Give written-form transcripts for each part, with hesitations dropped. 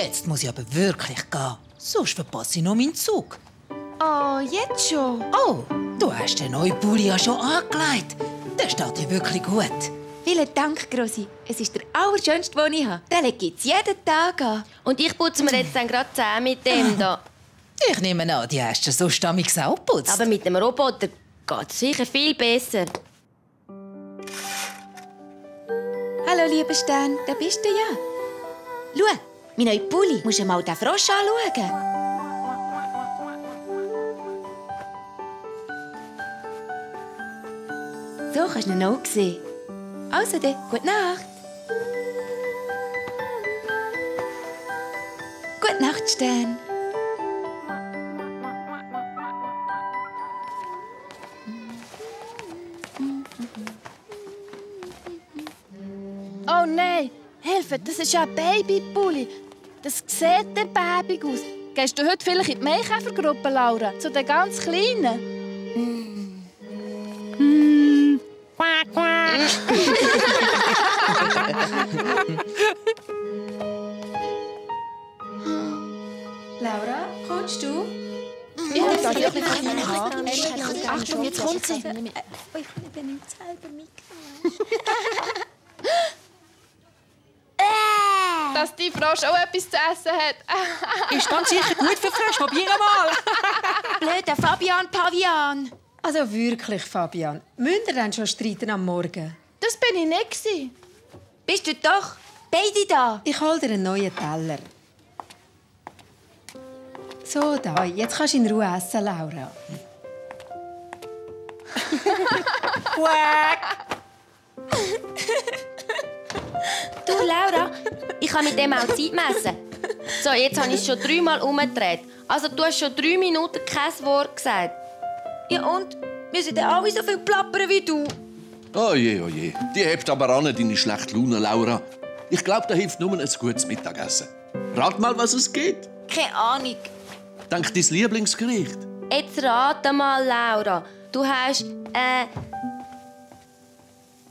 Jetzt muss ich aber wirklich gehen. Sonst verpasse ich noch meinen Zug. Oh, jetzt schon? Oh, du hast den neuen Pulli ja schon angelegt. Der steht dir wirklich gut. Vielen Dank, Grossi. Es ist der allerschönste, den ich habe. Den lege ich jeden Tag an. Und ich putze mir jetzt dann gerade die Zähne mit dem da. Ich nehme an, die hast du so stammig auch geputzt. Aber mit dem Roboter geht es sicher viel besser. Hallo, lieber Stern, da bist du ja. Schau, mein neuer Pulli. Musst du mal den Frosch anschauen. So kannst du ihn auch sehen. Also dann, gute Nacht. Gute Nacht, Stern. Oh nein, Hilfe, das ist ja ein Babypulli. Das sieht der Baby aus. Gehst du heute vielleicht in die Maikäfergruppe, Laura? Zu den ganz Kleinen? Quack, quack. Laura, kommst du? Achtung, jetzt kommt sie. Ich bin nicht selber mitgenommen. Dass die Frosch auch etwas zu essen hat. Ist ganz sicher gut für Frosch. Probier mal. Blöder Fabian Pavian. Also wirklich, Fabian. Müsst ihr dann schon streiten am Morgen? Das bin ich nicht. Bist du doch? Beide da. Ich hol dir einen neuen Teller. So, da. Jetzt kannst du in Ruhe essen, Laura. Du, Laura, ich kann mit dem auch Zeit messen. So, jetzt habe ich es schon 3-mal umgedreht. Also, du hast schon 3 Minuten kein Wort gesagt. Ja und? Müssen dann alle so viel plappern wie du? Oje, oje. Die hebt aber an deine schlechte Laune, Laura. Ich glaube, da hilft nur ein gutes Mittagessen. Rat mal, was es geht. Keine Ahnung. Denk dein Lieblingsgericht. Jetzt rate mal, Laura. Du hast,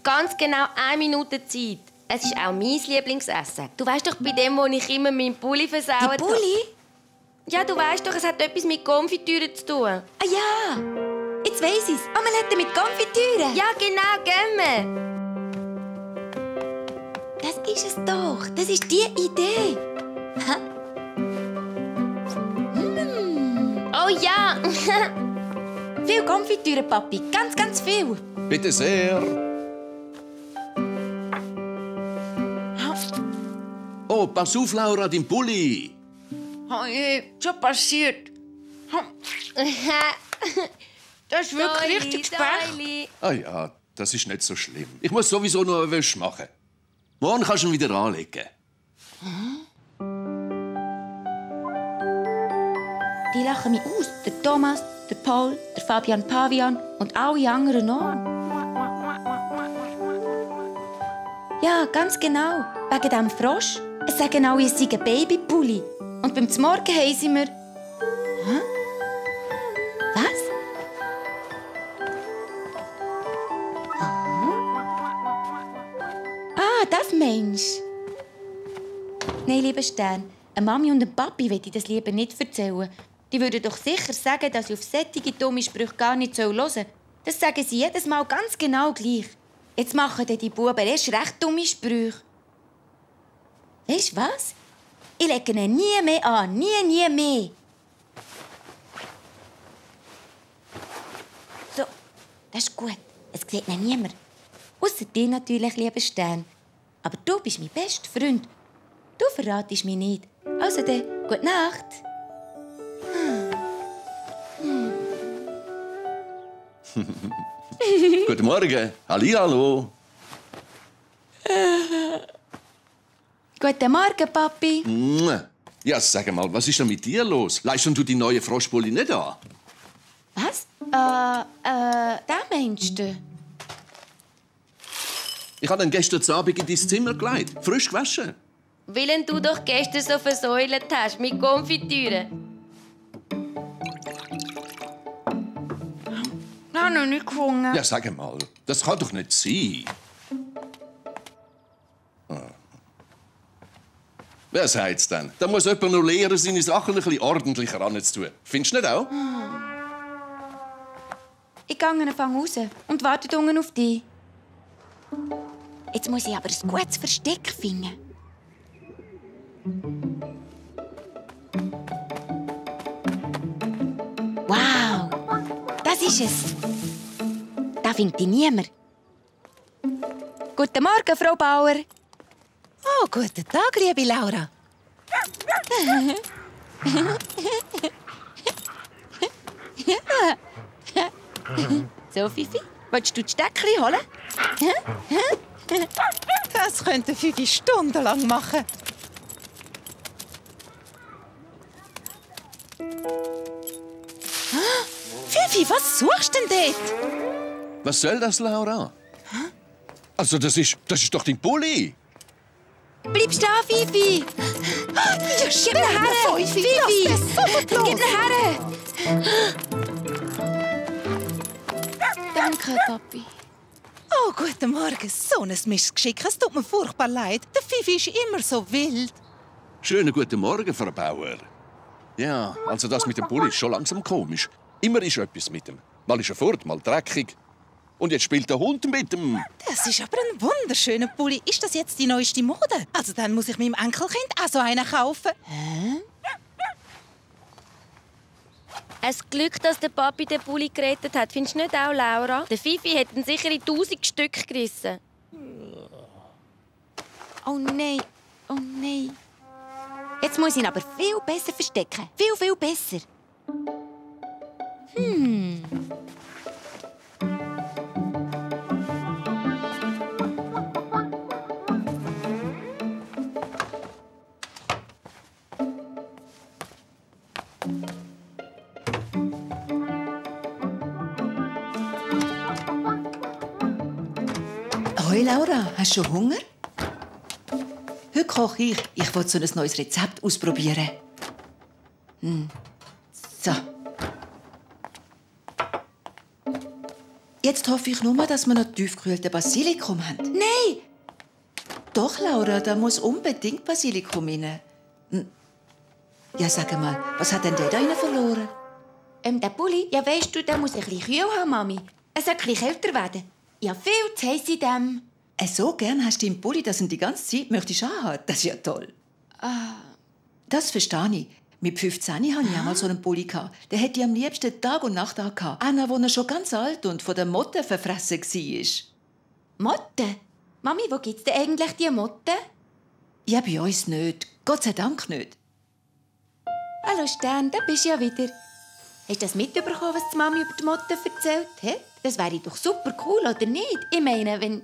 ganz genau 1 Minute Zeit. Es ist auch mein Lieblingsessen. Du weißt doch bei dem, wo ich immer meinen Pulli versaue. Die Pulli? Ja, du weißt doch, es hat etwas mit Konfitüre zu tun. Ah ja, jetzt weiss ich's. Omelette mit Konfitüre. Ja, genau, gehen wir. Das ist es doch. Das ist die Idee. Oh ja. Viel Konfitüre, Papi. Ganz, ganz viel. Bitte sehr. Oh, pass auf, Laura, dein Pulli. Oh je, schon passiert. Das ist wirklich richtig Speck. Ah ja, das ist nicht so schlimm. Ich muss sowieso noch eine Wäsche machen. Morgen kannst du ihn wieder anlegen. Die lachen mich aus. Der Thomas, der Paul, der Fabian Pavian und alle anderen auch. Ja, ganz genau. Wegen dem Frosch. Es sagen alle, es sei ein Babypulli. Und beim Zmorgen haben sie mir... Hä? Was? Ah, das meinst du? Nein, lieber Stern. Eine Mami und ein Papi will ich das lieber nicht erzählen. Die würden doch sicher sagen, dass ich auf solche dumme Sprüche gar nicht hören soll. Das sagen sie jedes Mal ganz genau gleich. Jetzt machen dann die Buben erst recht dumme Sprüche. Weisst du was? Ich lege ihn nie mehr an. Nie mehr. So, das ist gut. Es sieht ihn niemand. Ausser dir natürlich, lieber Stern. Aber du bist mein bester Freund. Du verratest mich nicht. Also dann, gute Nacht. Guten Morgen. Hallihallo. Guten Morgen, Papi. Ja, sag mal, was ist denn mit dir los? Leistest du die neue Froschpulli nicht an? Was? Den meinst du? Ich habe ihn gestern Abend in dein Zimmer gelegt. Frisch gewaschen. Weil du doch gestern so versäulet hast mit Konfitüre. Nein, noch nicht gefunden. Ja, sag mal, das kann doch nicht sein. Wer sagt's denn? Da muss jemand noch lernen, seine Sachen ein bisschen ordentlicher anzutun. Findest du nicht auch? Ich gehe anfangen raus und warte unten auf dich. Jetzt muss ich aber ein gutes Versteck finden. Wow, das ist es. Da findet dich niemand. Guten Morgen, Frau Bauer. Oh, guten Tag, liebe Laura. So, Fifi, willst du die Steckchen holen? Das könnte 5 Stunden lang machen. Fifi, was suchst du denn dort? Was soll das, Laura? Also, das ist doch dein Pulli. Bleib stehen, Fifi! Ja, Gib ihn her! Fifi! Gib ihn her! Danke, Papi. Oh, guten Morgen. So ein Missgeschick. Es tut mir furchtbar leid. Der Fifi ist immer so wild. Schönen guten Morgen, Frau Bauer. Ja, also das mit dem Pulli ist schon langsam komisch. Immer ist etwas mit dem. Mal ist er fort, mal dreckig. Und jetzt spielt der Hund mit dem. Das ist aber ein wunderschöner Pulli. Ist das jetzt die neueste Mode? Also dann muss ich meinem Enkelkind auch so einen kaufen. Ein Glück, dass der Papi den Pulli gerettet hat. Findest du nicht auch, Laura? Der Fifi hat ihn sicher in 1000 Stück gerissen. Oh nein, oh nein. Jetzt muss ich ihn aber viel besser verstecken. Viel, viel besser. Hoi Laura, hast du schon Hunger? Heute koche ich. Ich will so ein neues Rezept ausprobieren. So. Jetzt hoffe ich nur, dass wir noch tiefgekühlten Basilikum haben. Nein! Doch, Laura, da muss unbedingt Basilikum rein. Ja, sag mal, was hat denn der da rein verloren? Der Pulli, ja weisst du, der muss ein bisschen kühl haben, Mami. Er soll ein bisschen kälter werden. Ja, viel zu heiß in dem. So gern hast du im Pulli, dass du ihn die ganze Zeit möchtest anhaben. Das ist ja toll. Das verstehe ich. Mit 15 hatte ich einmal so einen Pulli. Der hätte ich am liebsten Tag und Nacht angehabt. Einer, wo er schon ganz alt und von der Motte verfressen war. Motte? Mami, wo gibt's denn eigentlich die Motte? Ja, bei uns nicht. Gott sei Dank nicht. Hallo Stern, da bist du ja wieder. Hast du das mitbekommen, was die Mami über die Motte erzählt hat? Das wäre doch super cool, oder nicht? Ich meine, wenn...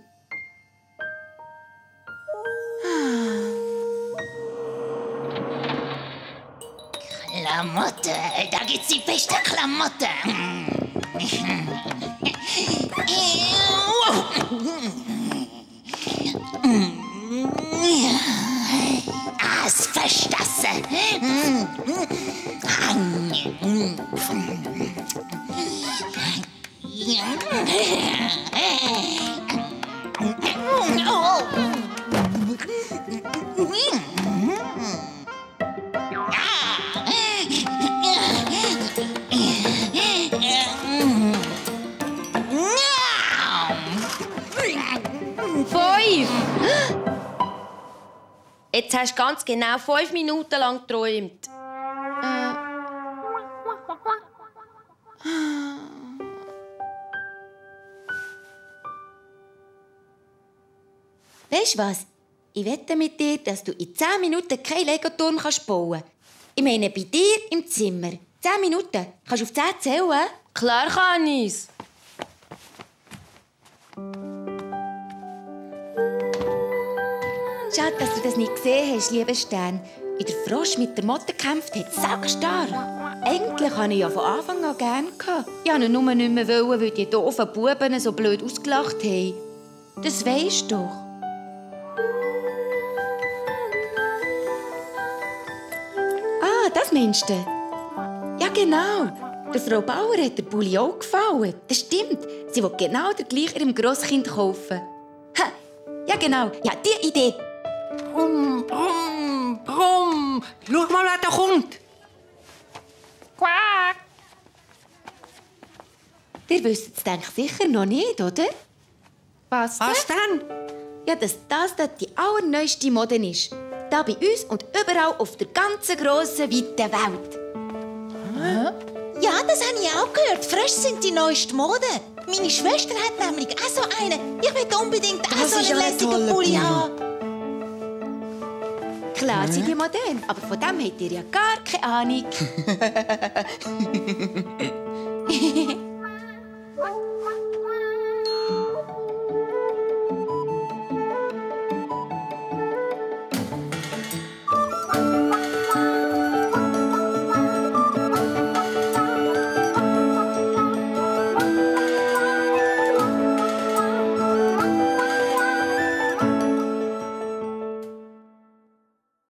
Klamotte, da gibt's die beste Klamotte. Es verstasse. Jetzt hast du ganz genau 5 Minuten lang geträumt. Weisst du was? Ich wette mit dir, dass du in 10 Minuten keinen Legoturm bauen kannst. Ich meine, bei dir im Zimmer. 10 Minuten. Kannst du auf 10 zählen? Klar kann ich's. Schade, dass du das nicht gesehen hast, lieber Stern. Wie der Frosch mit der Motte gekämpft hat, sackstark. Eigentlich hatte ich ja von Anfang an gerne. Ich wollte ihn nur nicht mehr, weil die doofen Buben so blöd ausgelacht haben. Das weisst du doch. Ah, das meinst du? Ja, genau. Der Frau Bauer hat der Pulli auch gefallen. Das stimmt. Sie will genau den gleichen ihrem Grosskind kaufen. Ha, ja, genau. Ja, die Idee. Brumm, brumm, brumm. Schau mal, wer da kommt. Quack! Ihr wisst es, denke ich, sicher noch nicht, oder? Was denn? Ja, dass das dort die allerneueste Mode ist. Da bei uns und überall auf der ganzen grossen, weiten Welt. Ja, das habe ich auch gehört. Frisch sind die neueste Mode. Meine Schwester hat nämlich auch so einen. Ich will unbedingt auch so einen lässigen Pulli haben. Klar sind die modern, aber von dem habt ihr ja gar keine Ahnung.